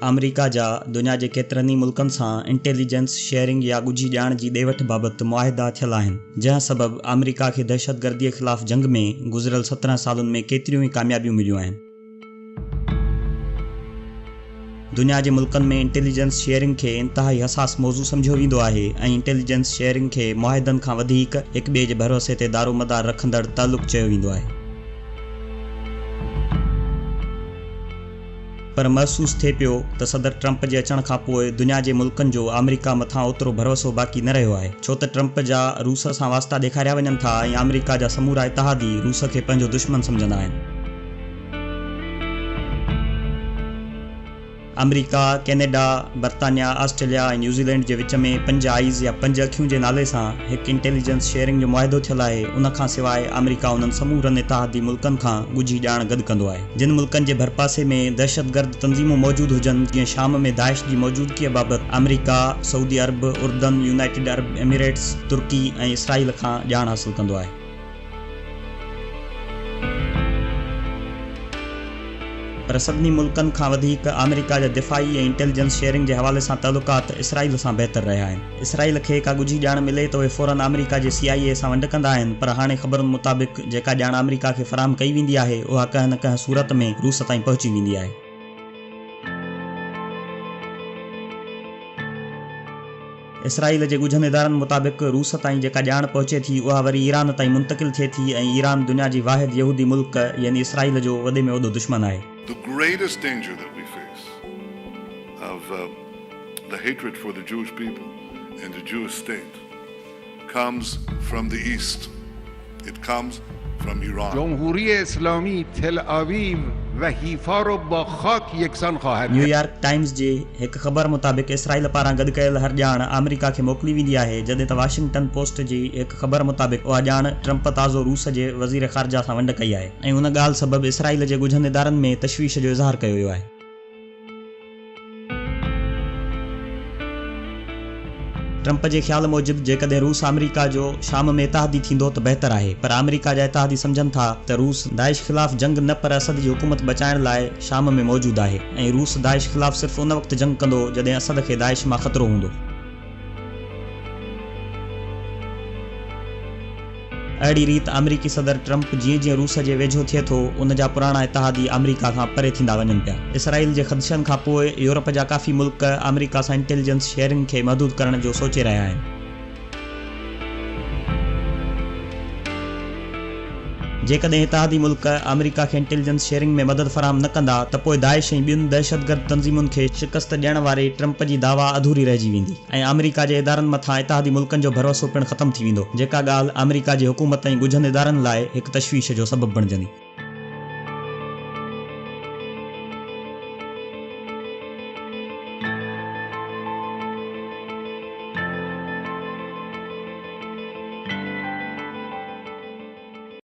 آمريڪا جا دنيا جي ڪيترن ئي ملڪن سان انٽيليجنس شيئرنگ يا ڳجهي ڄاڻ جي ڏي وٺ بابت معاهدا ٿيل آهن، جنهن سبب آمريڪا کي دهشتگرديء خلاف جنگ ۾ گذريل 17 سالن ۾ ڪيتريون ئي ڪاميابيون مليون آهن. دنيا جي ملڪن ۾ انٽيليجنس شيئرنگ کي انتهائي حساس موضوع سمجهيو ويندو آهي ۽ انٽيليجنس شيئرنگ کي معاهدن کان وڌيڪ هڪ ٻئي جي ڀروسي تي دارومدار رکندڙ تعلق چيو ويندو آهي. پر محسوس ٿئي پيو ته صدر ٽرمپ جي اچڻ کان پوء دنيا جي ملڪن جو آمريڪا مٿان اوترو ڀروسو باقي نه رهيو آهي ڇو ته ٽرمپ جا روس سان واسطا ڏيکاريا وڃن ٿا ۽ آمريڪا جا سمورا اتحادي روس کي پنهنجو دشمن سمجهندا آهن. آمريڪا، ڪينيڊا، برطانيا، آسٽريليا ۽ نيوزيلينڊ جي وچ ۾ پنج آئيز يا پنج اکيون جي نالي سان هڪ انٽيليجنس شيئرنگ جو معاهدو ٿيل آهي ان کان سواء آمريڪا انهن سمورن اتحادي ملڪن کان ڳجهي ڄاڻ گڏ ڪندو آهي. جن ملڪن جي ڀرپاسي ۾ دهشتگرد تنظيمون موجود هجن جيئن شام ۾ داعش جي موجودگيء بابت آمريڪا، سعودي عرب، اردن، يونائيٽڊ عرب ايميريٽس، ترڪي ۽ اسرائيل کان ڄاڻ حاصل ڪندو آهي. پر سڀني ملڪن کان وڌيڪ آمريڪا جا دفاعي ۽ انٽيليجنس شيئرنگ جي حوالي سان تعلقات اسرائيل سان بهتر رهيا آهن. اسرائيل کي ڪا ڳجهي ڄاڻ ملي ته اهي فورن آمريڪا جي سي آء اي سان ونڊ ڪندا آهن پر هاڻي خبرن مطابق جيڪا ڄاڻ آمريڪا کي فراهم ڪئي ويندي آهي اها ڪنهن نه ڪنهن صورت ۾ روس تائين پهچي ويندي آهي. اسرائيل جي ڳجهن ادارن مطابق روس تائين جيڪا ڄاڻ پهچي ٿي اها وري ايران تائين منتقل ٿئي ٿي ۽ ايران دنيا جي واحد يهودي ملڪ يعني اسرائيل جو وڏي ۾ وڏو دشمن آهي. The greatest danger that we face of the hatred for the Jewish people and the Jewish state comes from the east, it comes from Iran. جمهوري اسلامي تل آويو و حيفا رو با خاک يکسان خواهد نيو يارڪ ٽائيمز جي هڪ خبر مطابق اسرائيل پاران گڏ ڪيل هر ڄاڻ آمريڪا کي موڪلي ويندي آهي جڏهن ته واشنگٽن پوسٽ جي هڪ خبر مطابق اها ڄاڻ ٽرمپ تازو روس جي وزير خارجه سان ونڊ ڪئي آهي ۽ ان ڳالهه سبب اسرائيل جي ڳجهن ادارن ۾ تشويش جو اظهار ڪيو ويو آهي. ٽرمپ جي خيال موجب جيڪڏهن روس آمريڪا جو شام ۾ اتحادي ٿيندو ته بهتر آهي پر آمريڪا جا اتحادي سمجهن ٿا ته روس داعش خلاف جنگ نه پر اسد جي حڪومت بچائڻ لاء شام ۾ موجود آهي ۽ روس داعش خلاف صرف ان وقت جنگ ڪندو جڏهن اسد کي داعش مان خطرو هوندو. اهڙي ريت آمريڪي صدر ٽرمپ جيئن جيئن روس جي ويجهو ٿئي ٿو، ان جا پراڻا اتحادي آمريڪا کان پري ٿيندا وڃن پيا. اسرائيل جي خدشن کان پوء يورپ جا ڪافي ملڪ آمريڪا سان انٽيليجنس شيئرنگ کي محدود ڪرڻ جو سوچي رهيا آهن. جيڪڏهن اتحادي ملڪ آمريڪا کي انٽيليجنس شيئرنگ ۾ مدد فراهم نه ڪندا ته پوء داعش ۽ ٻين دهشتگرد تنظيمن کي شڪست ڏيڻ واري ٽرمپ جي دعويٰ اڌوري رهجي ويندي. ۽ آمريڪا جي ادارن مٿان اتحادي ملڪن جو ڀروسو پڻ ختم ٿي ويندو، جيڪا ڳالهه آمريڪا جي حڪومت ۽ ڳجهن ادارن لاء هڪ تشويش جو سبب بڻجندي.